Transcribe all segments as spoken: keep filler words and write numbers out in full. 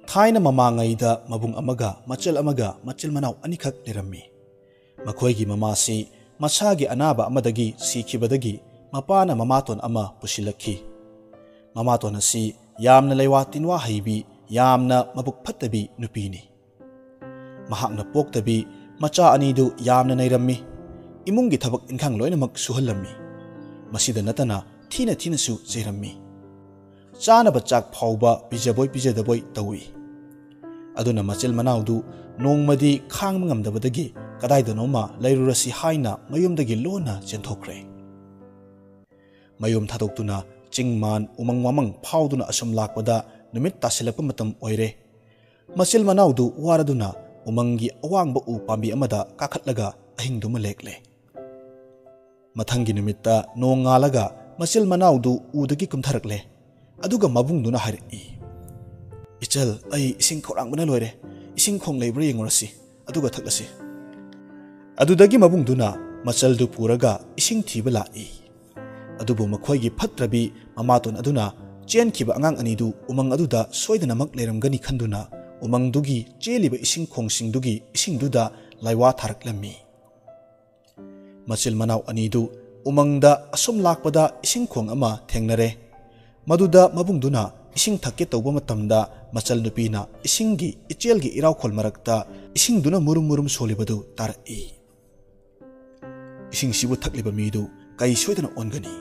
ꯊꯥꯏꯅ ꯃꯃꯥꯡꯉꯩꯗ ꯃꯕꯨꯡ ꯑꯃꯒ ꯃꯆꯜ ꯑꯃꯒ ꯃꯆꯤꯜ ꯃꯅꯥꯎ ꯑꯅꯤꯈꯛ ꯂꯩꯔꯝꯃꯤ꯫ ꯃꯈꯣꯏꯒꯤ ꯃꯃꯥꯁꯤ ꯃꯁꯥꯒꯤ ꯑꯅꯥꯕ ꯑꯃꯗꯒꯤ ꯁꯤꯈꯤꯕꯗꯒꯤ ꯃꯄꯥꯅ ꯃꯃꯥꯇꯣꯟ ꯑꯃ ꯄꯨꯁꯤꯜꯂꯛꯈꯤ꯫ ꯃꯃꯥꯇꯣꯟ ꯑꯁꯤ ꯌꯥꯝꯅ ꯂꯩꯋꯥ ꯇꯤꯟꯋꯥ ꯍꯩꯕꯤ, ꯌꯥꯝꯅ ꯃꯕꯨꯛ ꯐꯠꯇꯕꯤ ꯅꯨꯄꯤꯅꯤ꯫ ꯃꯍꯥꯛꯅ ꯄꯣꯛꯇꯕꯤ ꯃꯆꯥ ꯑꯅꯤꯗꯨ ꯌꯥꯝꯅ ꯅꯩꯔꯝꯃꯤ꯫ ꯏꯃꯨꯡꯒꯤ ꯊꯕꯛ ꯏꯟꯈꯥꯡ ꯂꯣꯏꯅꯃꯛ ꯁꯨꯍꯜꯂꯝꯃꯤ꯫ ꯃꯁꯤꯗ ꯅꯠꯇꯅ ꯊꯤꯅ ꯊꯤꯅꯁꯨ ꯆꯩꯔꯝꯃꯤ꯫ ꯆꯥꯅꯕ ꯆꯥꯛ ꯐꯥꯎꯕ ꯄꯤꯖꯕꯣꯏ ꯄꯤꯖꯗꯕꯣꯏ ꯇꯧꯏ꯫ ꯑꯗꯨꯅ ꯃꯆꯤꯜ ꯃꯅꯥꯎꯗꯨ ꯅꯣꯡꯃꯗꯤ ꯈꯥꯡꯕ ꯉꯝꯗꯕꯗꯒꯤ ꯀꯗꯥꯏꯗꯅꯣꯃ ꯂꯩꯔꯨꯔꯁꯤ ꯍꯥꯏꯅ ꯃꯌꯨꯝꯗꯒꯤ ꯂꯣꯟꯅ ꯆꯦꯟꯊꯣꯛꯈ꯭ꯔꯦ꯫ ꯃꯌꯨꯝ ꯊꯥꯗꯣꯛꯇꯨꯅ ꯆꯤꯡ ꯃꯥꯟ ꯎꯃꯪ ꯋꯥꯃꯪ ꯐꯥꯎꯗꯨꯅ ꯑꯁꯨꯝ ꯂꯥꯛꯄꯗ ꯅꯨꯃꯤꯠ ꯇꯥꯁꯤꯜꯂꯛꯄ ꯃꯇꯝ ꯑꯣꯏꯔꯦ꯫ ꯃꯆꯤꯜ ꯃꯅꯥꯎꯗꯨ ꯋꯥꯔꯗꯨꯅ ꯎꯃꯪꯒꯤ ꯑꯋꯥꯡꯕ ꯎ ꯄꯥꯝꯕꯤ ꯑꯃꯗ ꯀꯥꯈꯠꯂꯒ ꯑꯍꯤꯡꯗꯨꯃ ꯂꯦꯛꯂꯦ꯫ ꯃꯊꯪꯒꯤ ꯅꯨꯃꯤꯠꯇ ꯅꯣꯡ ꯉꯥꯜꯂꯒ ꯃꯆꯤꯜ ꯃꯅꯥꯎꯗꯨ ꯎꯗꯒꯤ ꯀꯨꯝꯊꯔꯛꯂꯦ꯫ ꯑꯗꯨꯒ ꯃꯕꯨꯡꯗꯨꯅ ꯍꯥꯏꯔꯛꯏ, "ꯏꯆꯜ, ꯑꯩ ꯏꯁꯤꯡ ꯈꯧꯔꯥꯡꯕꯅ ꯂꯣꯏꯔꯦ꯫ ꯏꯁꯤꯡ ꯈꯣꯡ ꯂꯩꯕ꯭ꯔꯥ ꯌꯦꯡꯉꯨꯔꯁꯤ, ꯑꯗꯨꯒ ꯊꯛꯂꯁꯤ꯫" ꯑꯗꯨꯗꯒꯤ ꯃꯕꯨꯡꯗꯨꯅ ꯃꯆꯜꯗꯨ ꯄꯨꯔꯒ ꯏꯁꯤꯡ ꯊꯤꯕ ꯂꯥꯛꯏ꯫ ꯑꯗꯨꯕꯨ ꯃꯈꯣꯏꯒꯤ ꯐꯠꯇ꯭ꯔꯕꯤ ꯃꯃꯥꯇꯣꯟ ꯑꯗꯨꯅ ꯆꯦꯟꯈꯤꯕ ꯑꯉꯥꯡ ꯑꯅꯤꯗꯨ ꯎꯃꯪ ꯑꯗꯨꯗ ꯁꯣꯏꯗꯅꯃꯛ ꯂꯩꯔꯝꯒꯅꯤ ꯈꯟꯗꯨꯅ ꯎꯃꯪꯗꯨꯒꯤ ꯆꯦꯜꯂꯤꯕ ꯏꯁꯤꯡ ꯈꯣꯡꯁꯤꯡꯗꯨꯒꯤ ꯏꯁꯤꯡꯗꯨꯗ ꯂꯥꯏꯋꯥ ꯊꯥꯔꯛꯂꯝꯃꯤ꯫ ꯃꯆꯤꯜ ꯃꯅꯥꯎ ꯑꯅꯤꯗꯨ ꯎꯃꯪꯗ ꯑꯁꯨꯝ ꯂꯥꯛꯄꯗ ꯏꯁꯤꯡ ꯈꯣꯡ ꯑꯃ ꯊꯦꯡꯅꯔꯦ꯫ ꯃꯗꯨꯗ ꯃꯕꯨꯡꯗꯨꯅ ꯏꯁꯤꯡ ꯊꯛꯀꯦ ꯇꯧꯕ ꯃꯇꯝꯗ ꯃꯆꯜ ꯅꯨꯄꯤꯅ ꯏꯁꯤꯡꯒꯤ ꯏꯆꯦꯜꯒꯤ ꯏꯔꯥꯎꯈꯣꯜ ꯃꯔꯛꯇ ꯏꯁꯤꯡꯗꯨꯅ ꯃꯨꯔꯨꯝ ꯃꯨꯔꯨꯝ ꯁꯣꯜꯂꯤꯕꯗꯨ ꯇꯥꯔꯛꯏ꯫ ꯏꯁꯤꯡꯁꯤꯕꯨ ꯊꯛꯂꯤꯕ ꯃꯤꯗꯨ ꯀꯩ ꯁꯣꯏꯗꯅ ꯑꯣꯟꯒꯅꯤ꯫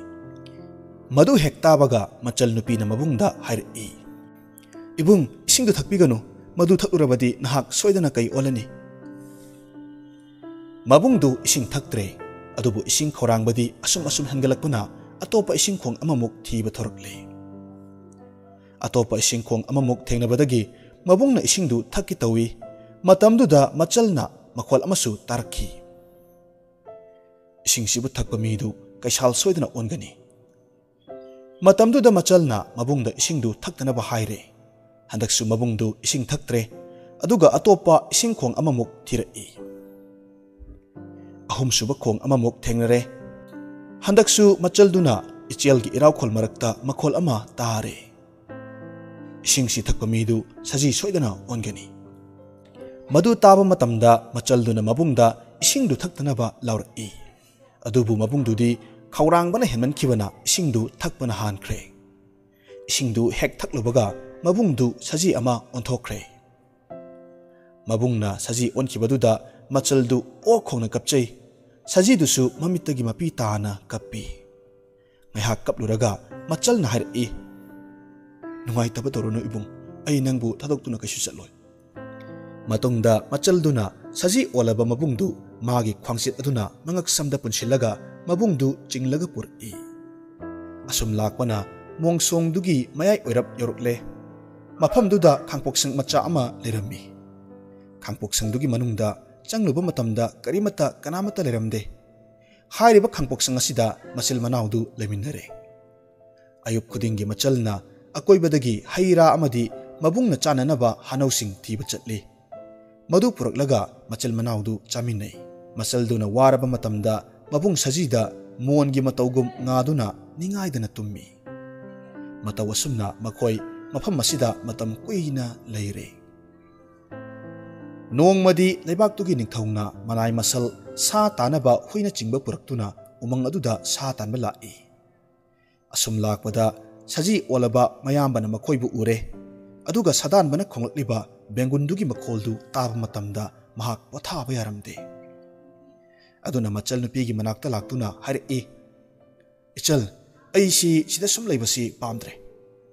ꯃꯗꯨ ꯍꯦꯛ ꯇꯥꯕꯒ ꯃꯆꯜ ꯅꯨꯄꯤꯅ ꯃꯕꯨꯡꯗ ꯍꯥꯏꯔꯛꯏ, "ꯏꯕꯨꯡ, ꯏꯁꯤꯡꯗꯨ ꯊꯛꯄꯤꯒꯅꯨ꯫ ꯃꯗꯨ ꯊꯛꯂꯨꯔꯕꯗꯤ ꯅꯍꯥꯛ ꯁꯣꯏꯗꯅ ꯀꯩ ꯑꯣꯜꯂꯅꯤ꯫" ꯃꯕꯨꯡꯗꯨ ꯏꯁꯤꯡ ꯊꯛꯇ꯭ꯔꯦ꯫ ꯑꯗꯨꯕꯨ ꯏꯁꯤꯡ ꯈꯧꯔꯥꯡꯕꯗꯤ ꯑꯁꯨꯝ ꯑꯁꯨꯝ ꯍꯦꯟꯒꯠꯂꯛꯄꯅ ꯑꯇꯣꯞꯄ ꯏꯁꯤꯡ ꯈꯣꯡ ꯑꯃꯃꯨꯛ ꯊꯤꯕ ꯊꯣꯔꯛꯂꯦ꯫ ꯑꯇꯣꯞꯄ ꯏꯁꯤꯡ ꯈꯣꯡ ꯑꯃꯃꯨꯛ ꯊꯦꯡꯅꯕꯗꯒꯤ ꯃꯕꯨꯡꯅ ꯏꯁꯤꯡꯗꯨ ꯊꯛꯀꯦ ꯇꯧꯏ꯫ ꯃꯇꯝꯗꯨꯗ ꯃꯆꯜꯅ ꯃꯈꯣꯜ ꯑꯃꯁꯨ ꯇꯥꯔꯛꯈꯤ, "ꯏꯁꯤꯡꯁꯤꯕꯨ ꯊꯛꯄ ꯃꯤꯗꯨ ꯀꯩꯁꯥꯜ ꯁꯣꯏꯗꯅ ꯑꯣꯟꯒꯅꯤ꯫" ꯃꯇꯝꯗꯨꯗ ꯃꯆꯜꯅ ꯃꯕꯨꯡꯗ ꯏꯁꯤꯡꯗꯨ ꯊꯛꯇꯅꯕ ꯍꯥꯏꯔꯦ꯫ ꯍꯟꯗꯛꯁꯨ ꯃꯕꯨꯡꯗꯨ ꯏꯁꯤꯡ ꯊꯛꯇ꯭ꯔꯦ꯫ ꯑꯗꯨꯒ ꯑꯇꯣꯞꯄ ꯏꯁꯤꯡ ꯈꯣꯡ ꯑꯃꯃꯨꯛ ꯊꯤꯔꯛꯏ꯫ ꯑꯍꯨꯝꯁꯨꯕ ꯈꯣꯡ ꯑꯃꯃꯨꯛ ꯊꯦꯡꯅꯔꯦ꯫ ꯍꯟꯗꯛꯁꯨ ꯃꯆꯜꯗꯨꯅ ꯏꯆꯦꯜꯒꯤ ꯏꯔꯥꯎꯈꯣꯜ ꯃꯔꯛꯇ ꯃꯈꯣꯜ ꯑꯃ ꯇꯥꯔꯦ, "ꯏꯁꯤꯡꯁꯤ ꯊꯛꯄ ꯃꯤꯗꯨ ꯁꯖꯤ ꯁꯣꯏꯗꯅ ꯑꯣꯟꯒꯅꯤ"꯫ ꯃꯗꯨ ꯇꯥꯕ ꯃꯇꯝꯗ ꯃꯆꯜꯗꯨꯅ ꯃꯕꯨꯡꯗ ꯏꯁꯤꯡꯗꯨ ꯊꯛꯇꯅꯕ ꯂꯥꯎꯔꯛꯏ꯫ ꯑꯗꯨꯕꯨ ꯃꯕꯨꯡꯗꯨꯗꯤ ꯈꯧꯔꯥꯡꯕꯅ ꯍꯦꯟꯃꯟꯈꯤꯕꯅ ꯏꯁꯤꯡꯗꯨ ꯊꯛꯄꯅ ꯍꯥꯟꯈ꯭ꯔꯦ꯫ ꯏꯁꯤꯡꯗꯨ ꯍꯦꯛ ꯊꯛꯂꯨꯕꯒ ꯃꯕꯨꯡꯗꯨ ꯁꯖꯤ ꯑꯃ ꯑꯣꯟꯊꯣꯛꯈ꯭ꯔꯦ꯫ ꯃꯕꯨꯡꯅ ꯁꯖꯤ ꯑꯣꯟꯈꯤꯕꯗꯨꯗ ꯃꯆꯜꯗꯨ ꯑꯣꯛ ꯈꯣꯡꯅ ꯀꯞꯆꯩ꯫ ꯁꯖꯤꯗꯨꯁꯨ ꯃꯃꯤꯠꯇꯒꯤ ꯃꯄꯤ ꯇꯥꯅ ꯀꯞꯄꯤ꯫ ꯉꯥꯏꯍꯥꯛ ꯀꯞꯂꯨꯔꯒ ꯃꯆꯜꯅ ꯍꯥꯏꯔꯛꯏ, "ꯅꯨꯡꯉꯥꯏꯇꯕ ꯇꯧꯔꯨꯅꯨ ꯏꯕꯨꯡ, ꯑꯩ ꯅꯪꯕꯨ ꯊꯥꯗꯣꯛꯇꯨꯅ ꯀꯩꯁꯨ ꯆꯠꯂꯣꯏ"꯫ ꯃꯇꯨꯡꯗ ꯃꯆꯜꯗꯨꯅ ꯁꯖꯤ ꯑꯣꯜꯂꯕ ꯃꯕꯨꯡꯗꯨ ꯃꯥꯒꯤ ꯈ꯭ꯋꯥꯡꯆꯤꯠ ꯑꯗꯨꯅ ꯃꯉꯛꯁꯝꯗ ꯄꯨꯟꯁꯤꯜꯂꯒ ꯃꯕꯨꯡꯗꯨ ꯆꯤꯡꯂꯒ ꯄꯨꯔꯛꯏ꯫ ꯑꯁꯨꯝ ꯂꯥꯛꯄꯅ ꯃꯣꯡꯁꯣꯡꯗꯨꯒꯤ ꯃꯌꯥꯏ ꯑꯣꯏꯔꯞ ꯌꯧꯔꯛꯂꯦ꯫ ꯃꯐꯝꯗꯨꯗ ꯈꯥꯡꯄꯣꯛꯁꯪ ꯃꯆꯥ ꯑꯃ ꯂꯩꯔꯝꯃꯤ꯫ ꯈꯥꯡꯄꯣꯛꯁꯪꯗꯨꯒꯤ ꯃꯅꯨꯡꯗ ꯆꯪꯂꯨꯕ ꯃꯇꯝꯗ ꯀꯔꯤꯃꯠꯇ, ꯀꯅꯥꯃꯠꯇ ꯂꯩꯔꯝꯗꯦ꯫ ꯍꯥꯏꯔꯤꯕ ꯈꯥꯡꯄꯣꯛꯁꯪ ꯑꯁꯤꯗ ꯃꯆꯤꯜ ꯃꯅꯥꯎꯗꯨ ꯂꯩꯃꯤꯟꯅꯔꯦ꯫ ꯑꯌꯨꯛ ꯈꯨꯗꯤꯡꯒꯤ ꯃꯆꯜꯅ ꯑꯀꯣꯏꯕꯗꯒꯤ ꯍꯩ ꯔꯥ ꯑꯃꯗꯤ ꯃꯕꯨꯡꯅ ꯆꯥꯅꯅꯕ ꯍꯥꯅꯧꯁꯤꯡ ꯊꯤꯕ ꯆꯠꯂꯤ꯫ ꯃꯗꯨ ꯄꯨꯔꯛꯂꯒ ꯃꯆꯜ ꯃꯅꯥꯎꯗꯨ ꯆꯥꯃꯤꯟꯅꯩ꯫ ꯃꯆꯜꯗꯨꯅ ꯋꯥꯔꯕ ꯃꯇꯝꯗ ꯃꯕꯨꯡ ꯁꯖꯤꯗ ꯃꯣꯟꯒꯤ ꯃꯇꯧꯒꯨꯝ ꯉꯥꯗꯨꯅ ꯅꯤꯡꯉꯥꯏꯗꯅ ꯇꯨꯝꯃꯤ꯫ ꯃꯇꯧ ꯑꯁꯨꯝꯅ ꯃꯈꯣꯏ ꯃꯐꯝ ꯑꯁꯤꯗ ꯃꯇꯝ ꯀꯨꯏꯅ ꯂꯩꯔꯦ꯫ ꯅꯣꯡꯃꯗꯤ ꯂꯩꯕꯥꯛꯇꯨꯒꯤ ꯅꯤꯡꯊꯧꯅ ꯃꯅꯥꯏ ꯃꯁꯜ, ꯁꯥ ꯇꯥꯅꯕ ꯍꯨꯏꯅꯆꯤꯡꯕ ꯄꯨꯔꯛꯇꯨꯅ ꯎꯃꯪ ꯑꯗꯨꯗ ꯁꯥ ꯇꯥꯟꯕ ꯂꯥꯛꯏ꯫ ꯑꯁꯨꯝ ꯂꯥꯛꯄꯗ ꯁꯖꯤ ꯑꯣꯜꯂꯕ ꯃꯌꯥꯝꯕꯅ ꯃꯈꯣꯏꯕꯨ ꯎꯔꯦ꯫ ꯑꯗꯨꯒ ꯁꯥꯗꯥꯟꯕꯅ ꯈꯣꯡꯂꯛꯂꯤꯕ ꯕꯦꯡꯒꯨꯟꯗꯨꯒꯤ ꯃꯈꯣꯜꯗꯨ ꯇꯥꯕ ꯃꯇꯝꯗ ꯃꯍꯥꯛ ꯄꯣꯊꯥꯕ ꯌꯥꯔꯝꯗꯦ꯫ ꯑꯗꯨꯅ ꯃꯆꯜ ꯅꯨꯄꯤꯒꯤ ꯃꯅꯥꯛꯇ ꯂꯥꯛꯇꯨꯅ ꯍꯥꯏꯔꯛꯏ, "ꯏꯆꯜ, ꯑꯩꯁꯤ ꯁꯤꯗ ꯁꯨꯝ ꯂꯩꯕꯁꯤ ꯄꯥꯝꯗ꯭ꯔꯦ꯫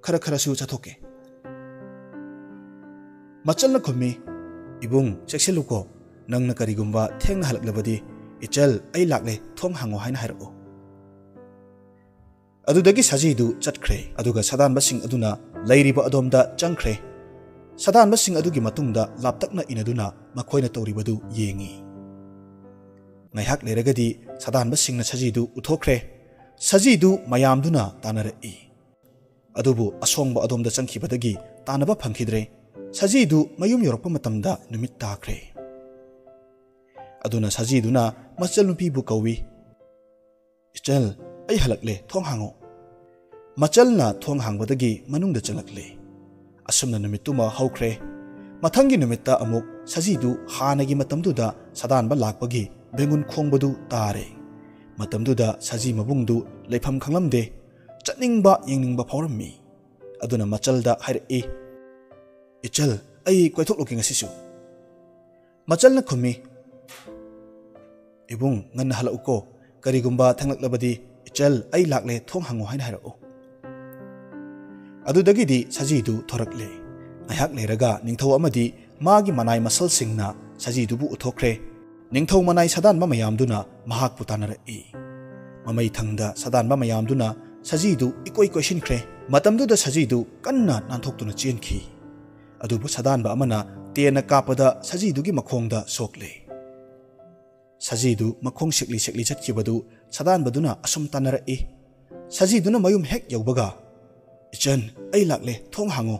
ꯈꯔ ꯈꯔꯁꯨ ꯆꯠꯊꯣꯛꯀꯦ"꯫ ꯃꯆꯜꯅ ꯈꯨꯝꯃꯤ, "ꯏꯕꯨꯡ, ꯆꯦꯛꯁꯤꯜꯂꯨꯀꯣ꯫ ꯅꯪꯅ ꯀꯔꯤꯒꯨꯝꯕ ꯊꯦꯡꯅ ꯍꯜꯂꯛꯂꯕꯗꯤ, 'ꯏꯆꯜ, ꯑꯩ ꯂꯥꯛꯂꯦ, ꯊꯣꯡ ꯍꯥꯡꯉꯣ' ꯍꯥꯏꯅ ꯍꯥꯏꯔꯛꯎ"꯫ ꯑꯗꯨꯗꯒꯤ ꯁꯖꯤꯗꯨ ꯆꯠꯈ꯭ꯔꯦ꯫ ꯑꯗꯨꯒ ꯁꯥꯗꯥꯟꯕꯁꯤꯡ ꯑꯗꯨꯅ ꯂꯩꯔꯤꯕ ꯑꯗꯣꯝꯗ ꯆꯪꯈ꯭ꯔꯦ꯫ ꯁꯥꯗꯥꯟꯕꯁꯤꯡ ꯑꯗꯨꯒꯤ ꯃꯇꯨꯡꯗ ꯂꯥꯞꯇꯛꯅ ꯏꯟꯅꯗꯨꯅ ꯃꯈꯣꯏꯅ ꯇꯧꯔꯤꯕꯗꯨ ꯌꯦꯡꯉꯤ꯫ ꯉꯥꯏꯍꯥꯛ ꯂꯩꯔꯒꯗꯤ ꯁꯥꯗꯥꯟꯕꯁꯤꯡꯅ ꯁꯖꯤꯗꯨ ꯎꯊꯣꯛꯈ꯭ꯔꯦ꯫ ꯁꯖꯤꯗꯨ ꯃꯌꯥꯝꯗꯨꯅ ꯇꯥꯟꯅꯔꯛꯏ꯫ ꯑꯗꯨꯕꯨ ꯑꯁꯣꯡꯕ ꯑꯗꯣꯝꯗ ꯆꯪꯈꯤꯕꯗꯒꯤ ꯇꯥꯟꯅꯕ ꯐꯪꯈꯤꯗ꯭ꯔꯦ꯫ ꯁꯖꯤꯗꯨ ꯃꯌꯨꯝ ꯌꯧꯔꯛꯄ ꯃꯇꯝꯗ ꯅꯨꯃꯤꯠ ꯇꯥꯈ꯭ꯔꯦ꯫ ꯑꯗꯨꯅ ꯁꯖꯤꯗꯨꯅ ꯃꯆꯜ ꯅꯨꯄꯤꯕꯨ ꯀꯧꯏ, "ꯏꯆꯜ, ꯑꯩ ꯍꯜꯂꯛꯂꯦ, ꯊꯣꯡ ꯍꯥꯡꯉꯣ"꯫ ꯃꯆꯜꯅ ꯊꯣꯡ ꯍꯥꯡꯕꯗꯒꯤ ꯃꯅꯨꯡꯗ ꯆꯪꯂꯛꯂꯦ꯫ ꯑꯁꯨꯝꯅ ꯅꯨꯃꯤꯠꯇꯨꯃ ꯍꯧꯈ꯭ꯔꯦ꯫ ꯃꯊꯪꯒꯤ ꯅꯨꯃꯤꯠꯇ ꯑꯃꯨꯛ ꯁꯖꯤꯗꯨ ꯍꯥꯟꯅꯒꯤ ꯃꯇꯝꯗꯨꯗ ꯁꯗꯥꯟꯕ ꯂꯥꯛꯄꯒꯤ ꯕꯦꯡꯒꯨꯟ ꯈꯣꯡꯕꯗꯨ ꯇꯥꯔꯦ꯫ ꯃꯇꯝꯗꯨꯗ ꯁꯖꯤ ꯃꯕꯨꯡꯗꯨ ꯂꯩꯐꯝ ꯈꯪꯂꯝꯗꯦ꯫ ꯆꯠꯅꯤꯡꯕ ꯌꯦꯡꯅꯤꯡꯕ ꯐꯥꯎꯔꯝꯃꯤ꯫ ꯑꯗꯨꯅ ꯃꯆꯜꯗ ꯍꯥꯏꯔꯛꯏ, "ꯏꯆꯜ, ꯑꯩ ꯀꯣꯏꯊꯣꯛꯂꯨꯒꯦ ꯉꯁꯤꯁꯨ"꯫ ꯃꯆꯜꯅ ꯈꯨꯝꯃꯤ, "ꯏꯕꯨꯡ, ꯉꯟꯅ ꯍꯜꯂꯛꯎꯀꯣ꯫ ꯀꯔꯤꯒꯨꯝꯕ ꯊꯦꯡꯂꯛꯂꯕꯗꯤ, 'ꯏꯆꯜ, ꯑꯩ ꯂꯥꯛꯂꯦ, ꯊꯣꯡ ꯍꯥꯡꯉꯨ' ꯍꯥꯏꯅ ꯍꯥꯏꯔꯛꯎ"꯫ ꯑꯗꯨꯗꯒꯤꯗꯤ ꯁꯖꯤꯗꯨ ꯊꯣꯔꯛꯂꯦ꯫ ꯉꯥꯏꯍꯥꯛ ꯂꯩꯔꯒ ꯅꯤꯡꯊꯧ ꯑꯃꯗꯤ ꯃꯥꯒꯤ ꯃꯅꯥꯏ ꯃꯁꯜꯁꯤꯡꯅ ꯁꯖꯤꯗꯨꯕꯨ ꯎꯠꯊꯣꯛꯈ꯭ꯔꯦ꯫ ꯅꯤꯡꯊꯧ ꯃꯅꯥꯏ ꯁꯗꯥꯟꯕ ꯃꯌꯥꯝꯗꯨꯅ ꯃꯍꯥꯛꯄꯨ ꯇꯥꯟꯅꯔꯛꯏ꯫ ꯃꯃꯩ ꯊꯪꯗ ꯁꯗꯥꯟꯕ ꯃꯌꯥꯝꯗꯨꯅ ꯁꯖꯤꯗꯨ ꯏꯀꯣꯏ ꯀꯣꯏꯁꯤꯟꯈ꯭ꯔꯦ꯫ ꯃꯇꯝꯗꯨꯗ ꯁꯖꯤꯗꯨ ꯀꯟꯅ ꯅꯥꯟꯊꯣꯛꯇꯨꯅ ꯆꯦꯟꯈꯤ꯫ ꯑꯗꯨꯕꯨ ꯁꯗꯥꯟꯕ ꯑꯃꯅ ꯇꯦꯟꯅ ꯀꯥꯞꯄꯗ ꯁꯖꯤꯗꯨꯒꯤ ꯃꯈꯣꯡꯗ ꯁꯣꯛꯂꯦ꯫ ꯁꯖꯤꯗꯨ ꯃꯈꯣꯡ ꯁꯤꯛꯂꯤ ꯁꯤꯛꯂꯤ ꯆꯠꯈꯤꯕꯗꯨ ꯁꯗꯥꯟꯕꯗꯨꯅ ꯑꯁꯨꯝ ꯇꯥꯟꯅꯔꯛꯏ꯫ ꯁꯖꯤꯗꯨꯅ ꯃꯌꯨꯝ ꯍꯦꯛ ꯌꯧꯕꯒ, "ꯏꯆꯟ, ꯑꯩ ꯂꯥꯛꯂꯦ, ꯊꯣꯡ ꯍꯥꯡꯉꯣ"꯫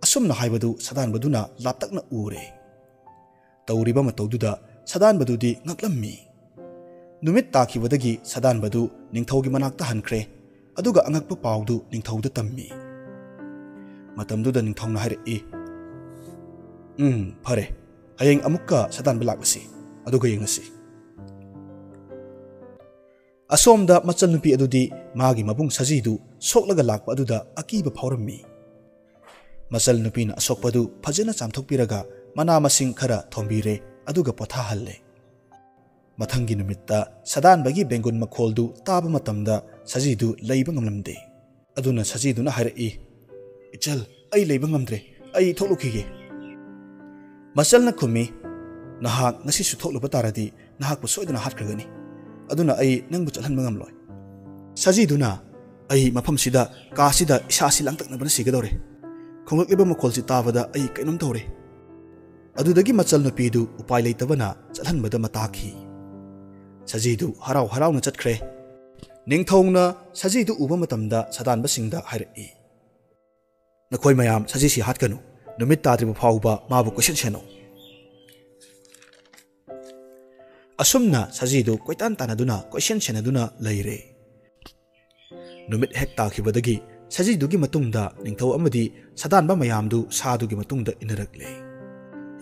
ꯑꯁꯨꯝꯅ ꯍꯥꯏꯕꯗꯨ ꯁꯗꯥꯟꯕꯗꯨꯅ ꯂꯥꯞꯇꯛꯅ ꯎꯔꯦ꯫ ꯇꯧꯔꯤꯕ ꯃꯇꯧꯗꯨꯗ ꯁꯗꯥꯟꯕꯗꯨꯗꯤ ꯉꯛꯂꯝꯃꯤ꯫ ꯅꯨꯃꯤꯠ ꯇꯥꯈꯤꯕꯗꯒꯤ ꯁꯗꯥꯟꯕꯗꯨ ꯅꯤꯡꯊꯧꯒꯤ ꯃꯅꯥꯛꯇ ꯍꯟꯈ꯭ꯔꯦ꯫ ꯑꯗꯨꯒ ꯑꯉꯛꯄ ꯄꯥꯎꯗꯨ ꯅꯤꯡꯊꯧꯗ ꯇꯝꯃꯤ꯫ ꯃꯇꯝꯗꯨꯗ ꯅꯤꯡꯊꯧꯅ ꯍꯥꯏꯔꯛꯏ, "ꯎꯝ, ꯐꯔꯦ, ꯍꯌꯦꯡ ꯑꯃꯨꯛꯀ ꯁꯗꯥꯟꯕ ꯂꯥꯛꯂꯁꯤ, ꯑꯗꯨꯒ ꯌꯦꯡꯉꯁꯤ"꯫ ꯑꯁꯣꯝꯗ ꯃꯆꯜꯅꯨꯄꯤ ꯑꯗꯨꯗꯤ ꯃꯥꯒꯤ ꯃꯕꯨꯡ ꯁꯖꯤꯗꯨ ꯁꯣꯛꯂꯒ ꯂꯥꯛꯄ ꯑꯗꯨꯗ ꯑꯀꯤꯕ ꯐꯥꯎꯔꯝꯃꯤ꯫ ꯃꯆꯜꯅꯨꯄꯤꯅ ꯑꯁꯣꯛꯄꯗꯨ ꯐꯖꯅ ꯆꯥꯝꯊꯣꯛꯄꯤꯔꯒ ꯃꯅꯥ ꯃꯁꯤꯡ ꯈꯔ ꯊꯣꯝꯕꯤꯔꯦ, ꯑꯗꯨꯒ ꯄꯣꯊꯥꯍꯜꯂꯦ꯫ ꯃꯊꯪꯒꯤ ꯅꯨꯃꯤꯠꯇ ꯁꯗꯥꯟꯕꯒꯤ ꯕꯦꯡꯒꯨꯟ ꯃꯈꯣꯜꯗꯨ ꯇꯥꯕ ꯃꯇꯝꯗ ꯁꯖꯤꯗꯨ ꯂꯩꯕ ꯉꯝꯂꯝꯗꯦ꯫ ꯑꯗꯨꯅ ꯁꯖꯤꯗꯨꯅ ꯍꯥꯏꯔꯛꯏ, "ꯏꯆꯜ, ꯑꯩ ꯂꯩꯕ ꯉꯝꯗ꯭ꯔꯦ, ꯑꯩ ꯊꯣꯛꯂꯨꯈꯤꯒꯦ"꯫ ꯃꯆꯜꯅ ꯈꯨꯝꯃꯤ, "ꯅꯍꯥꯛ ꯉꯁꯤꯁꯨ ꯊꯣꯛꯂꯨꯕ ꯇꯥꯔꯗꯤ ꯅꯍꯥꯛꯄꯨ ꯁꯣꯏꯗꯅ ꯍꯥꯠꯈ꯭ꯔꯒꯅꯤ꯫ ꯑꯗꯨꯅ ꯑꯩ ꯅꯪꯕꯨ ꯆꯠꯍꯟꯕ ꯉꯝꯂꯣꯏ"꯫ ꯁꯖꯤꯗꯨꯅ, "ꯑꯩ ꯃꯐꯝꯁꯤꯗ, ꯀꯥꯁꯤꯗ ꯏꯁꯥꯁꯤ ꯂꯥꯡꯇꯛꯅꯕꯅ ꯁꯤꯒꯗꯧꯔꯦ꯫ ꯈꯣꯡꯂꯛꯂꯤꯕ ꯃꯈꯣꯜꯁꯤ ꯇꯥꯕꯗ ꯑꯩ ꯀꯩꯅꯣꯝ ꯇꯧꯔꯦ"꯫ ꯑꯗꯨꯗꯒꯤ ꯃꯆꯜ ꯅꯨꯄꯤꯗꯨ ꯎꯄꯥꯏ ꯂꯩꯇꯕꯅ ꯆꯠꯍꯟꯕꯗ ꯃꯇꯥꯈꯤ꯫ ꯁꯖꯤꯗꯨ ꯍꯔꯥꯎ ꯍꯔꯥꯎꯅ ꯆꯠꯈ꯭ꯔꯦ꯫ ꯅꯤꯡꯊꯧꯅ ꯁꯖꯤꯗꯨ ꯎꯕ ꯃꯇꯝꯗ ꯁꯗꯥꯟꯕꯁꯤꯡꯗ ꯍꯥꯏꯔꯛꯏ, "ꯅꯈꯣꯏ ꯃꯌꯥꯝ ꯁꯖꯤꯁꯤ ꯍꯥꯠꯀꯅꯨ꯫ ꯅꯨꯃꯤꯠ ꯇꯥꯗ꯭ꯔꯤꯕ ꯐꯥꯎꯕ ꯃꯥꯕꯨ ꯀꯣꯏꯁꯦꯟ ꯁꯦꯟꯅꯧ"꯫ ꯑꯁꯨꯝꯅ ꯁꯖꯤꯗꯨ ꯀꯣꯏꯇꯥꯟ ꯇꯥꯟꯅꯗꯨꯅ, ꯀꯣꯏꯁꯦꯟ ꯁꯦꯟꯅꯗꯨꯅ ꯂꯩꯔꯦ꯫ ꯅꯨꯃꯤꯠ ꯍꯦꯛ ꯇꯥꯈꯤꯕꯗꯒꯤ ꯁꯖꯤꯗꯨꯒꯤ ꯃꯇꯨꯡꯗ ꯅꯤꯡꯊꯧ ꯑꯃꯗꯤ ꯁꯥꯗꯥꯟꯕ ꯃꯌꯥꯝꯗꯨ ꯁꯥꯗꯨꯒꯤ ꯃꯇꯨꯡꯗ ꯏꯟꯅꯔꯛꯂꯦ꯫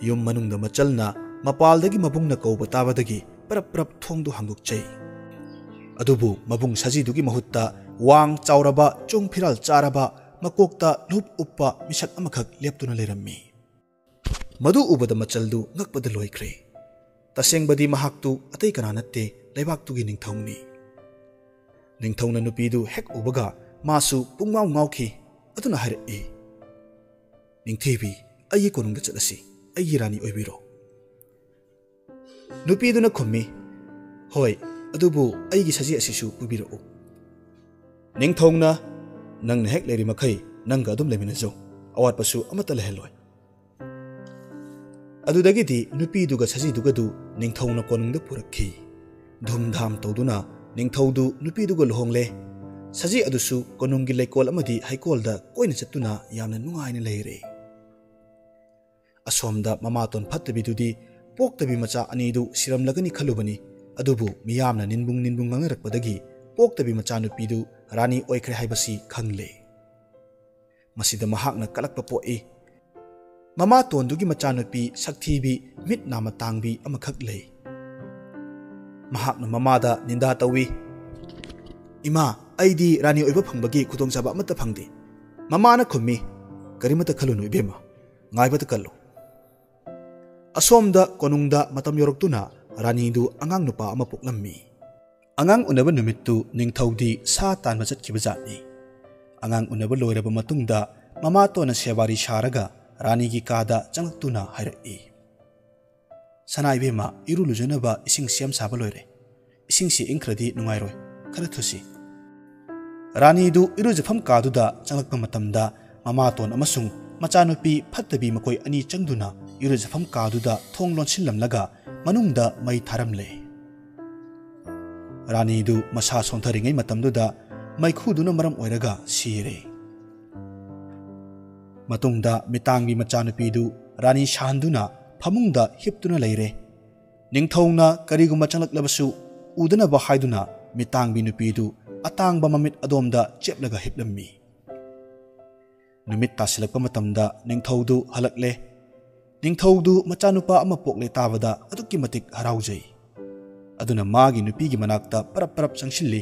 ꯌꯨꯝ ꯃꯅꯨꯡꯗ ꯃꯆꯜꯅ ꯃꯄꯥꯜꯗꯒꯤ ꯃꯕꯨꯡꯅ ꯀꯧꯕ ꯇꯥꯕꯗꯒꯤ ꯄꯔꯞ ꯄꯔꯞ ꯊꯣꯡꯗꯨ ꯍꯥꯡꯗꯣꯛꯆꯩ꯫ ꯑꯗꯨꯕꯨ ꯃꯕꯨꯡ ꯁꯖꯤꯗꯨꯒꯤ ꯃꯍꯨꯠꯇ ꯋꯥꯡ ꯆꯥꯎꯔꯕ, ꯆꯣꯡ ꯐꯤꯔꯥꯜ ꯆꯥꯔꯕ, ꯃꯀꯣꯛꯇ ꯂꯨꯞ ꯎꯞꯄ ꯃꯤꯁꯛ ꯑꯃꯈꯛ ꯂꯦꯞꯇꯨꯅ ꯂꯩꯔꯝꯃꯤ꯫ ꯃꯗꯨ ꯎꯕꯗ ꯃꯆꯜꯗꯨ ꯉꯛꯄꯗ ꯂꯣꯏꯈ꯭ꯔꯦ꯫ ꯇꯁꯦꯡꯕꯗꯤ ꯃꯍꯥꯛꯇꯨ ꯑꯇꯩ ꯀꯅꯥ ꯅꯠꯇꯦ, ꯂꯩꯕꯥꯛꯇꯨꯒꯤ ꯅꯤꯡꯊꯧꯅꯤ꯫ ꯅꯤꯡꯊꯧꯅ ꯅꯨꯄꯤꯗꯨ ꯍꯦꯛ ꯎꯕꯒ ꯃꯥꯁꯨ ꯄꯨꯡꯉꯥꯎ ꯉꯥꯎꯈꯤ꯫ ꯑꯗꯨꯅ ꯍꯥꯏꯔꯛꯏ, "ꯅꯤꯡꯊꯤꯕꯤ, ꯑꯩꯒꯤ ꯀꯣꯅꯨꯡꯗ ꯆꯠꯂꯁꯤ, ꯑꯩꯒꯤ ꯔꯥꯅꯤ ꯑꯣꯏꯕꯤꯔꯣ꯫" ꯅꯨꯄꯤꯗꯨꯅ ꯈꯨꯝꯃꯤ, "ꯍꯣꯏ, ꯑꯗꯨꯕꯨ ꯑꯩꯒꯤ ꯁꯖꯤ ꯑꯁꯤꯁꯨ ꯄꯨꯕꯤꯔꯛꯎ꯫" ꯅꯤꯡꯊꯧꯅ, "ꯅꯪꯅ ꯍꯦꯛ ꯂꯩꯔꯤ ꯃꯈꯩ ꯅꯪꯒ ꯑꯗꯨꯝ ꯂꯩꯃꯤꯟꯅꯖꯧ, ꯑꯋꯥꯠꯄꯁꯨ ꯑꯃꯠꯇ ꯂꯩꯍꯜꯂꯣꯏ꯫" ꯑꯗꯨꯗꯒꯤꯗꯤ ꯅꯨꯄꯤꯗꯨꯒ ꯁꯖꯤꯗꯨꯒꯗꯨ ꯅꯤꯡꯊꯧꯅ ꯀꯣꯅꯨꯡꯗ ꯄꯨꯔꯛꯈꯤ꯫ ꯙꯨꯝꯙꯥꯝ ꯇꯧꯗꯨꯅ ꯅꯤꯡꯊꯧꯗꯨ ꯅꯨꯄꯤꯗꯨꯒ ꯂꯨꯍꯣꯡꯂꯦ꯫ ꯁꯖꯤ ꯑꯗꯨꯁꯨ ꯀꯣꯅꯨꯡꯒꯤ ꯂꯩꯀꯣꯜ ꯑꯃꯗꯤ ꯍꯩꯀꯣꯜꯗ ꯀꯣꯏꯅ ꯆꯠꯇꯨꯅ ꯌꯥꯝꯅ ꯅꯨꯡꯉꯥꯏꯅ ꯂꯩꯔꯦ꯫ ꯑꯁꯣꯝꯗ ꯃꯃꯥꯇꯣꯟ ꯐꯠꯇꯕꯤꯗꯨꯗꯤ ꯄꯣꯛꯇꯕꯤ ꯃꯆꯥ ꯑꯅꯤꯗꯨ ꯁꯤꯔꯝꯂꯒꯅꯤ ꯈꯜꯂꯨꯕꯅꯤ, ꯑꯗꯨꯕꯨ ꯃꯤꯌꯥꯝꯅ ꯅꯤꯟꯕꯨꯡ ꯅꯤꯟꯕꯨꯡ ꯉꯥꯡꯅꯔꯛꯄꯗꯒꯤ ꯄꯣꯛꯇꯕꯤ ꯃꯆꯥꯅꯨꯄꯤꯗꯨ ꯔꯥꯅꯤ ꯑꯣꯏꯈ꯭ꯔꯦ ꯍꯥꯏꯕꯁꯤ ꯈꯪꯂꯦ꯫ ꯃꯁꯤꯗ ꯃꯍꯥꯛꯅ ꯀꯂꯛꯄ ꯄꯣꯛꯏ꯫ ꯃꯃꯥꯇꯣꯟꯗꯨꯒꯤ ꯃꯆꯥꯅꯨꯄꯤ ꯁꯛꯊꯤꯕꯤ, ꯃꯤꯠ ꯅꯥꯝꯃ ꯇꯥꯡꯕꯤ ꯑꯃꯈꯛ ꯂꯩ꯫ ꯃꯍꯥꯛꯅ ꯃꯃꯥꯗ ꯅꯤꯟꯗꯥ ꯇꯧꯏ, "ꯏꯃꯥ, ꯑꯩꯗꯤ ꯔꯥꯅꯤ ꯑꯣꯏꯕ ꯐꯪꯕꯒꯤ ꯈꯨꯗꯣꯡꯆꯥꯕ ꯑꯃꯠꯇ ꯐꯪꯗꯦ꯫" ꯃꯃꯥꯅ ꯈꯨꯝꯃꯤ, "ꯀꯔꯤꯃꯠꯇ ꯈꯜꯂꯨꯅꯨ ꯏꯕꯦꯝꯃ, ꯉꯥꯏꯕꯇ ꯀꯜꯂꯨ꯫" ꯑꯁꯣꯝꯗ ꯀꯣꯅꯨꯡꯗ ꯃꯇꯝ ꯌꯧꯔꯛꯇꯨꯅ ꯔꯥꯅꯤꯗꯨ ꯑꯉꯥꯡ ꯅꯨꯄꯥ ꯑꯃ ꯄꯣꯛꯂꯝꯃꯤ꯫ ꯑꯉꯥꯡ ꯎꯅꯕ ꯅꯨꯃꯤꯠꯇꯨ ꯅꯤꯡꯊꯧꯗꯤ ꯁꯥ ꯇꯥꯟꯕ ꯆꯠꯈꯤꯕ ꯖꯥꯠꯅꯤ꯫ ꯑꯉꯥꯡ ꯎꯅꯕ ꯂꯣꯏꯔꯕ ꯃꯇꯨꯡꯗ ꯃꯃꯥꯇꯣꯟꯅ ꯁꯦꯕꯥꯔꯤ ꯁꯥꯔꯒ ꯔꯥꯅꯤꯒꯤ ꯀꯥꯗ ꯆꯪꯂꯛꯇꯨꯅ ꯍꯥꯏꯔꯛꯏ, "ꯁꯅꯥ ꯏꯕꯦꯝꯃ, ꯏꯔꯨ ꯂꯨꯖꯅꯕ ꯏꯁꯤꯡ ꯁꯦꯝ ꯁꯥꯕ ꯂꯣꯏꯔꯦ꯫ ꯏꯁꯤꯡꯁꯤ ꯏꯪꯈ꯭ꯔꯗꯤ ꯅꯨꯡꯉꯥꯏꯔꯣꯏ, ꯈꯔ ꯊꯨꯁꯤ꯫" ꯔꯥꯅꯤꯗꯨ ꯏꯔꯨꯖꯐꯝ ꯀꯥꯗꯨꯗ ꯆꯪꯂꯛꯄ ꯃꯇꯝꯗ ꯃꯃꯥꯇꯣꯟ ꯑꯃꯁꯨꯡ ꯃꯆꯥꯅꯨꯄꯤ ꯐꯠꯇꯕꯤ ꯃꯈꯣꯏ ꯑꯅꯤ ꯆꯪꯗꯨꯅ ꯏꯔꯨꯖꯐꯝ ꯀꯥꯗꯨꯗ ꯊꯣꯡ ꯂꯣꯟꯁꯤꯜꯂꯝꯂꯒ ꯃꯅꯨꯡꯗ ꯃꯩ ꯊꯥꯔꯝꯂꯦ꯫ ꯔꯥꯅꯤꯗꯨ ꯃꯁꯥ ꯁꯣꯟꯊꯔꯤꯉꯩ ꯃꯇꯝꯗꯨꯗ ꯃꯩꯈꯨꯗꯨꯅ ꯃꯔꯝ ꯑꯣꯏꯔꯒ ꯁꯤꯔꯦ꯫ ꯃꯇꯨꯡꯗ ꯃꯤꯇꯥꯡꯒꯤ ꯃꯆꯥꯅꯨꯄꯤꯗꯨ ꯔꯥꯅꯤ ꯁꯥꯍꯟꯗꯨꯅ ꯐꯃꯨꯡꯗ ꯍꯤꯞꯇꯨꯅ ꯂꯩꯔꯦ꯫ ꯅꯤꯡꯊꯧꯅ ꯀꯔꯤꯒꯨꯝꯕ ꯆꯪꯂꯛꯂꯕꯁꯨ ꯎꯗꯅꯕ ꯍꯥꯏꯗꯨꯅ ꯃꯤꯇꯥꯡꯕꯤ ꯅꯨꯄꯤꯗꯨ ꯑꯇꯥꯡꯕ ꯃꯃꯤꯠ ꯑꯗꯣꯝꯗ ꯆꯦꯞꯂꯒ ꯍꯤꯞꯂꯝꯃꯤ꯫ ꯅꯨꯃꯤꯠ ꯇꯥꯁꯤꯜꯂꯛꯄ ꯃꯇꯝꯗ ꯅꯤꯡꯊꯧꯗꯨ ꯍꯜꯂꯛꯂꯦ꯫ ꯅꯤꯡꯊꯧꯗꯨ ꯃꯆꯥꯅꯨꯄꯥ ꯑꯃ ꯄꯣꯛꯂꯦ ꯇꯥꯕꯗ ꯑꯗꯨꯛꯀꯤ ꯃꯇꯤꯛ ꯍꯔꯥꯎꯖꯩ꯫ ꯑꯗꯨꯅ ꯃꯥꯒꯤ ꯅꯨꯄꯤꯒꯤ ꯃꯅꯥꯛꯇ ꯄꯔꯞ ꯄꯔꯞ ꯆꯪꯁꯤꯜꯂꯤ꯫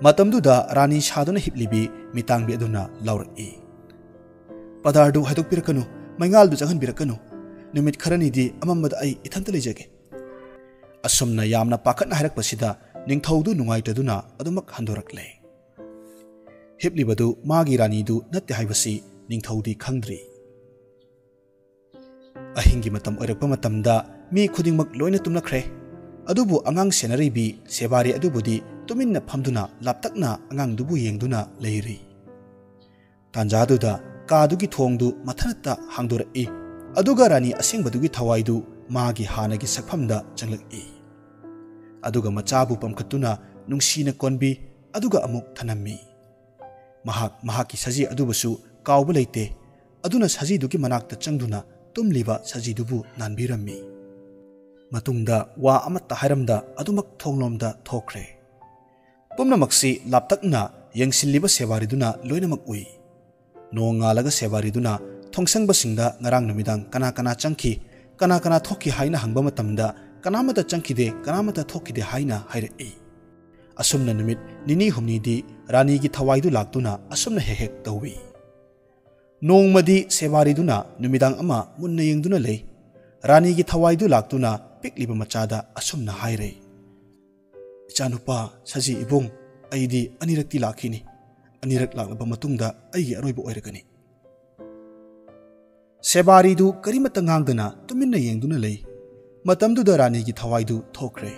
ꯃꯇꯝꯗꯨꯗ ꯔꯥꯅꯤ ꯁꯥꯗꯨꯅ ꯍꯤꯞꯂꯤꯕꯤ ꯃꯤꯇꯥꯡꯕꯤ ꯑꯗꯨꯅ ꯂꯥꯎꯔꯛꯏ, "ꯄꯗꯥꯔꯗꯨ ꯍꯥꯏꯗꯣꯛꯄꯤꯔꯛꯀꯅꯨ, ꯃꯩꯉꯥꯜꯗꯨ ꯆꯪꯍꯟꯕꯤꯔꯛꯀꯅꯨ꯫ ꯅꯨꯃꯤꯠ ꯈꯔꯅꯤꯗꯤ ꯑꯃꯝꯕꯗ ꯑꯩ ꯏꯊꯟꯇ ꯂꯩꯖꯒꯦ"꯫ ꯑꯁꯨꯝꯅ ꯌꯥꯝꯅ ꯄꯥꯈꯠꯅ ꯍꯥꯏꯔꯛꯄꯁꯤꯗ ꯅꯤꯡꯊꯧꯗꯨ ꯅꯨꯡꯉꯥꯏꯇꯗꯨꯅ ꯑꯗꯨꯃꯛ ꯍꯟꯗꯣꯔꯛꯂꯦ꯫ ꯍꯤꯞꯂꯤꯕꯗꯨ ꯃꯥꯒꯤ ꯔꯥꯅꯤꯗꯨ ꯅꯠꯇꯦ ꯍꯥꯏꯕꯁꯤ ꯅꯤꯡꯊꯧꯗꯤ ꯈꯪꯗ꯭ꯔꯤ꯫ ꯑꯍꯤꯡꯒꯤ ꯃꯇꯝ ꯑꯣꯏꯔꯛꯄ ꯃꯇꯝꯗ ꯃꯤ ꯈꯨꯗꯤꯡꯃꯛ ꯂꯣꯏꯅ ꯇꯨꯝꯅꯈ꯭ꯔꯦ꯫ ꯑꯗꯨꯕꯨ ꯑꯉꯥꯡ ꯁꯦꯟꯅꯔꯤꯕꯤ ꯁꯦꯕꯥꯔꯤ ꯑꯗꯨꯕꯨꯗꯤ ꯇꯨꯃꯤꯟꯅ ꯐꯝꯗꯨꯅ ꯂꯥꯞꯇꯛꯅ ꯑꯉꯥꯡꯗꯨꯕꯨ ꯌꯦꯡꯗꯨꯅ ꯂꯩꯔꯤ꯫ ꯇꯥꯟꯖꯥꯗꯨꯗ ꯀꯥꯗꯨꯒꯤ ꯊꯣꯡꯗꯨ ꯃꯊꯟꯇ ꯍꯥꯡꯗꯣꯔꯛꯏ꯫ ꯑꯗꯨꯒ ꯔꯥꯅꯤ ꯑꯁꯦꯡꯕꯗꯨꯒꯤ ꯊꯋꯥꯏꯗꯨ ꯃꯥꯒꯤ ꯍꯥꯟꯅꯒꯤ ꯁꯛꯐꯝꯗ ꯆꯪꯂꯛꯏ꯫ ꯑꯗꯨꯒ ꯃꯆꯥꯕꯨ ꯄꯝꯈꯠꯇꯨꯅ ꯅꯨꯡꯁꯤꯅ ꯀꯣꯟꯕꯤ, ꯑꯗꯨꯒ ꯑꯃꯨꯛ ꯊꯅꯝꯃꯤ꯫ ꯃꯍꯥꯛ ꯃꯍꯥꯛꯀꯤ ꯁꯖꯤ ꯑꯗꯨꯕꯨꯁꯨ ꯀꯥꯎꯕ ꯂꯩꯇꯦ꯫ ꯑꯗꯨꯅ ꯁꯖꯤꯗꯨꯒꯤ ꯃꯅꯥꯛꯇ ꯆꯪꯗꯨꯅ ꯇꯨꯝꯂꯤꯕ ꯁꯖꯤꯗꯨꯕꯨ ꯅꯥꯟꯕꯤꯔꯝꯃꯤ꯫ ꯃꯇꯨꯡꯗ ꯋꯥ ꯑꯃꯠꯇ ꯍꯥꯏꯔꯝꯗ ꯑꯗꯨꯃꯛ ꯊꯣꯡꯂꯣꯝꯗ ꯊꯣꯛꯈ꯭ꯔꯦ꯫ ꯄꯨꯝꯅꯃꯛꯁꯤ ꯂꯥꯞꯇꯛꯅ ꯌꯦꯡꯁꯤꯜꯂꯤꯕ ꯁꯦꯕꯥꯔꯤꯗꯨꯅ ꯂꯣꯏꯅꯃꯛ ꯎꯏ꯫ ꯅꯣꯡ ꯉꯥꯜꯂꯒ ꯁꯦꯕꯥꯔꯤꯗꯨꯅ ꯊꯣꯡꯁꯪꯕꯁꯤꯡꯗ ꯉꯔꯥꯡ ꯅꯨꯃꯤꯗꯥꯡ ꯀꯅꯥ ꯀꯅꯥ ꯆꯪꯈꯤ, ꯀꯅꯥ ꯀꯅꯥ ꯊꯣꯛꯈꯤ ꯍꯥꯏꯅ ꯍꯪꯕ ꯃꯇꯝꯗ, "ꯀꯅꯥꯃꯠꯇ ꯆꯪꯈꯤꯗꯦ, ꯀꯅꯥꯃꯠꯇ ꯊꯣꯛꯈꯤꯗꯦ" ꯍꯥꯏꯅ ꯍꯥꯏꯔꯛꯏ꯫ ꯑꯁꯨꯝꯅ ꯅꯨꯃꯤꯠ ꯅꯤꯅꯤ ꯍꯨꯝꯅꯤꯗꯤ ꯔꯥꯅꯤꯒꯤ ꯊꯋꯥꯏꯗꯨ ꯂꯥꯛꯇꯨꯅ ꯑꯁꯨꯝꯅ ꯍꯦꯛ ꯍꯦꯛ ꯇꯧꯏ꯫ ꯅꯣꯡꯃꯗꯤ ꯁꯦꯕꯥꯔꯤꯗꯨꯅ ꯅꯨꯃꯤꯗꯥꯡ ꯑꯃ ꯃꯨꯟꯅ ꯌꯦꯡꯗꯨꯅ ꯂꯩ꯫ ꯔꯥꯅꯤꯒꯤ ꯊꯋꯥꯏꯗꯨ ꯂꯥꯛꯇꯨꯅ ꯄꯤꯛꯂꯤꯕ ꯃꯆꯥꯗ ꯑꯁꯨꯝꯅ ꯍꯥꯏꯔꯦ, "ꯏꯆꯥꯅꯨꯄꯥ ꯁꯖꯤ ꯏꯕꯨꯡ, ꯑꯩꯗꯤ ꯑꯅꯤꯔꯛꯇꯤ ꯂꯥꯛꯈꯤꯅꯤ꯫ ꯑꯅꯤꯔꯛ ꯂꯥꯛꯂꯕ ꯃꯇꯨꯡꯗ ꯑꯩꯒꯤ ꯑꯔꯣꯏꯕ ꯑꯣꯏꯔꯒꯅꯤ"꯫ ꯁꯦꯕꯥꯔꯤꯗꯨ ꯀꯔꯤꯃꯠꯇ ꯉꯥꯡꯗꯅ ꯇꯨꯃꯤꯟꯅ ꯌꯦꯡꯗꯨꯅ ꯂꯩ꯫ ꯃꯇꯝꯗꯨꯗ ꯔꯥꯅꯤꯒꯤ ꯊꯋꯥꯏꯗꯨ ꯊꯣꯛꯈ꯭ꯔꯦ꯫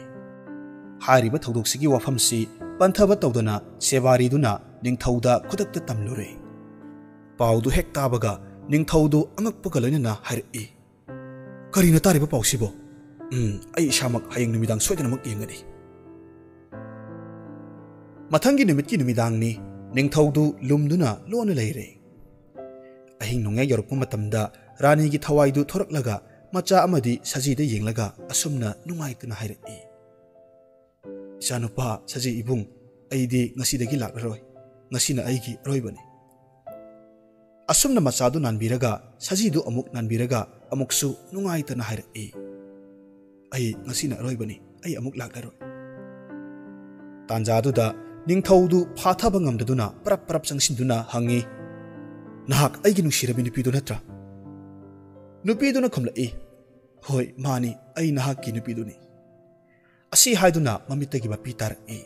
ꯍꯥꯏꯔꯤꯕ ꯊꯧꯗꯣꯛꯁꯤꯒꯤ ꯋꯥꯐꯝꯁꯤ ꯄꯟꯊꯕ ꯇꯧꯗꯅ ꯁꯦꯕꯥꯔꯤꯗꯨꯅ ꯅꯤꯡꯊꯧꯗ ꯈꯨꯗꯛꯇ ꯇꯝꯂꯨꯔꯦ꯫ ꯄꯥꯎꯗꯨ ꯍꯦꯛ ꯇꯥꯕꯒ ꯅꯤꯡꯊꯧꯗꯨ ꯑꯉꯛꯄꯒ ꯂꯣꯏꯅꯅ ꯍꯥꯏꯔꯛꯏ, "ꯀꯔꯤꯅꯣ ꯇꯥꯔꯤꯕ ꯄꯥꯎꯁꯤꯕꯣ? ꯎꯝ, ꯑꯩ ꯏꯁꯥꯃꯛ ꯍꯌꯦꯡ ꯅꯨꯃꯤꯗꯥꯡ ꯁꯣꯏꯗꯅꯃꯛ ꯌꯦꯡꯒꯅꯤ"꯫ ꯃꯊꯪꯒꯤ ꯅꯨꯃꯤꯠꯀꯤ ꯅꯨꯃꯤꯗꯥꯡꯅꯤ꯫ ꯅꯤꯡꯊꯧꯗꯨ ꯂꯨꯝꯗꯨꯅ ꯂꯣꯟꯅ ꯂꯩꯔꯦ꯫ ꯑꯍꯤꯡ ꯅꯣꯡꯌꯥꯏ ꯌꯧꯔꯛꯄ ꯃꯇꯝꯗ ꯔꯥꯅꯤꯒꯤ ꯊꯋꯥꯏꯗꯨ ꯊꯣꯔꯛꯂꯒ ꯃꯆꯥ ꯑꯃꯗꯤ ꯁꯖꯤꯗ ꯌꯦꯡꯂꯒ ꯑꯁꯨꯝꯅ ꯅꯨꯡꯉꯥꯏꯇꯅ ꯍꯥꯏꯔꯛꯏ, "ꯏꯆꯥꯅꯨꯄꯥ ꯁꯖꯤ ꯏꯕꯨꯡ, ꯑꯩꯗꯤ ꯉꯁꯤꯗꯒꯤ ꯂꯥꯛꯂꯔꯣꯏ꯫ ꯉꯁꯤꯅ ꯑꯩꯒꯤ ꯑꯔꯣꯏꯕꯅꯤ"꯫ ꯑꯁꯨꯝꯅ ꯃꯆꯥꯗꯨ ꯅꯥꯟꯕꯤꯔꯒ ꯁꯖꯤꯗꯨ ꯑꯃꯨꯛ ꯅꯥꯟꯕꯤꯔꯒ ꯑꯃꯨꯛꯁꯨ ꯅꯨꯡꯉꯥꯏꯇꯅ ꯍꯥꯏꯔꯛꯏ, "ꯑꯩ ꯉꯁꯤꯅ ꯑꯔꯣꯏꯕꯅꯤ, ꯑꯩ ꯑꯃꯨꯛ ꯂꯥꯛꯂꯔꯣꯏ"꯫ ꯇꯥꯟꯖꯥꯗꯨꯗ ꯅꯤꯡꯊꯧꯗꯨ ꯐꯥꯊꯕ ꯉꯝꯗꯗꯨꯅ ꯄꯔꯞ ꯄꯔꯞ ꯆꯪꯁꯤꯟꯗꯨꯅ ꯍꯪꯉꯤ, "ꯅꯍꯥꯛ ꯑꯩꯒꯤ ꯅꯨꯡꯁꯤꯔꯕꯤ ꯅꯨꯄꯤꯗꯨ ꯅꯠꯇ꯭ꯔꯥ?" ꯅꯨꯄꯤꯗꯨꯅ ꯈꯨꯝꯂꯛꯏ, "ꯍꯣꯏ, ꯃꯥꯅꯤ, ꯑꯩ ꯅꯍꯥꯛꯀꯤ ꯅꯨꯄꯤꯗꯨꯅꯤ"꯫ ꯑꯁꯤ ꯍꯥꯏꯗꯨꯅ ꯃꯃꯤꯠꯇꯒꯤ ꯃꯄꯤ ꯇꯥꯔꯛꯏ꯫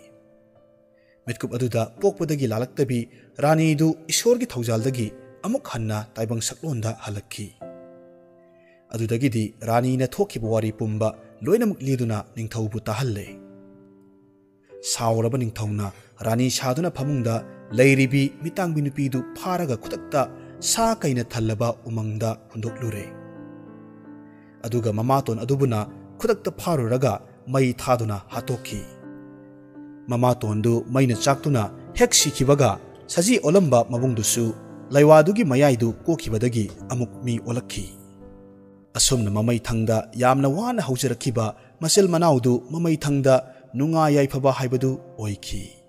ꯃꯤꯠꯀꯨꯞ ꯑꯗꯨꯗ ꯄꯣꯛꯄꯗꯒꯤ ꯂꯥꯂꯛꯇꯕꯤ ꯔꯥꯅꯤꯗꯨ ꯏꯁꯣꯔꯒꯤ ꯊꯧꯖꯥꯜꯗꯒꯤ ꯑꯃꯨꯛ ꯍꯟꯅ ꯇꯥꯏꯕꯪ ꯁꯛꯂꯣꯟꯗ ꯍꯜꯂꯛꯈꯤ꯫ ꯑꯗꯨꯗꯒꯤꯗꯤ ꯔꯥꯅꯤꯅ ꯊꯣꯛꯈꯤꯕ ꯋꯥꯔꯤ ꯄꯨꯝꯕ ꯂꯣꯏꯅꯃꯛ ꯂꯤꯗꯨꯅ ꯅꯤꯡꯊꯧꯕꯨ ꯇꯥꯍꯜꯂꯦ꯫ ꯁꯥꯎꯔꯕ ꯅꯤꯡꯊꯧꯅ ꯔꯥꯅꯤ ꯁꯥꯗꯨꯅ ꯐꯃꯨꯡꯗ ꯂꯩꯔꯤꯕꯤ ꯃꯤꯇꯥꯡꯕꯤ ꯅꯨꯄꯤꯗꯨ ꯐꯥꯔꯒ ꯈꯨꯗꯛꯇ ꯁꯥ ꯀꯩꯅ ꯊꯜꯂꯕ ꯎꯃꯪꯗ ꯍꯨꯟꯗꯣꯛꯂꯨꯔꯦ꯫ ꯑꯗꯨꯒ ꯃꯃꯥꯇꯣꯟ ꯑꯗꯨꯕꯨꯅ ꯈꯨꯗꯛꯇ ꯐꯥꯔꯨꯔꯒ ꯃꯩ ꯊꯥꯗꯨꯅ ꯍꯥꯠꯇꯣꯛꯈꯤ꯫ ꯃꯃꯥꯇꯣꯟꯗꯨ ꯃꯩꯅ ꯆꯥꯛꯇꯨꯅ ꯍꯦꯛ ꯁꯤꯈꯤꯕꯒ ꯁꯖꯤ ꯑꯣꯜꯂꯝꯕ ꯃꯕꯨꯡꯗꯨꯁꯨ ꯂꯩꯋꯥꯗꯨꯒꯤ ꯃꯌꯥꯏꯗꯨ ꯀꯣꯛꯈꯤꯕꯗꯒꯤ ꯑꯃꯨꯛ ꯃꯤ ꯑꯣꯜꯂꯛꯈꯤ꯫ ꯑꯁꯨꯝꯅ ꯃꯃꯩꯊꯪꯗ ꯌꯥꯝꯅ ꯋꯥꯅ ꯍꯧꯖꯔꯛꯈꯤꯕ ꯃꯆꯤꯜ ꯃꯅꯥꯎꯗꯨ ꯃꯃꯩꯊꯪꯗ ꯅꯨꯡꯉꯥꯏ ꯌꯥꯏꯐꯕ ꯍꯥꯏꯕꯗꯨ ꯑꯣꯏꯈꯤ꯫